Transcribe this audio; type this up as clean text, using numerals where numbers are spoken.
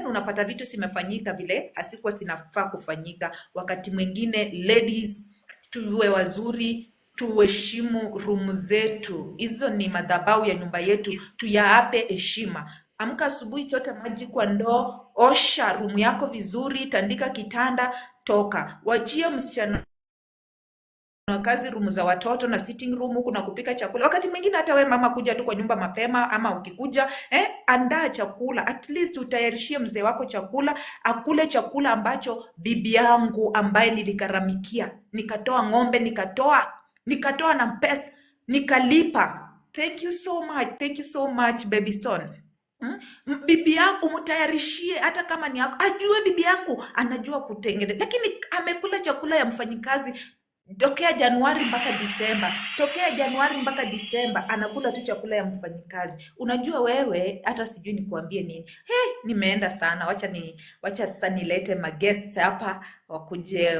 Unapata vitu zimefanyika vile hasikuwa zinafaa kufanyika. Wakati mwingine, ladies, tuwe wazuri, tuheshimu room zetu. Hizo ni madhabahu ya nyumba yetu, tuyape heshima. Amka asubuhi, chota maji kwa ndoo, osha room yako vizuri, tandika kitanda, toka. Wachie msichana wa kazi room za watoto na sitting room huku na kupika chakula. Wakati mwingine hata we mama kuja tu kwa nyumba mapema, ama ukikuja, andaa chakula, at least utayarishie mzee wako chakula, akule chakula ambacho bibi yangu ambaye niligharamikia, nikatoa ng'ombe, nikatoa na pesa, nikalipa. Thank you so much, thank you so much, Baby Stone. Bibi yangu umtayarishie, hata kama ni yako, ajue bibi yangu anajua kutengeneza, lakini amekula chakula ya mfanyikazi tokea Januari mpaka Disemba, tokea Januari mpaka Disemba anakula tu chakula ya mfanyikazi. Unajua wewe, hata sijui nikuambie nini. Hey, nimeenda sana, wacha sasa nilete maguests hapa wakuje.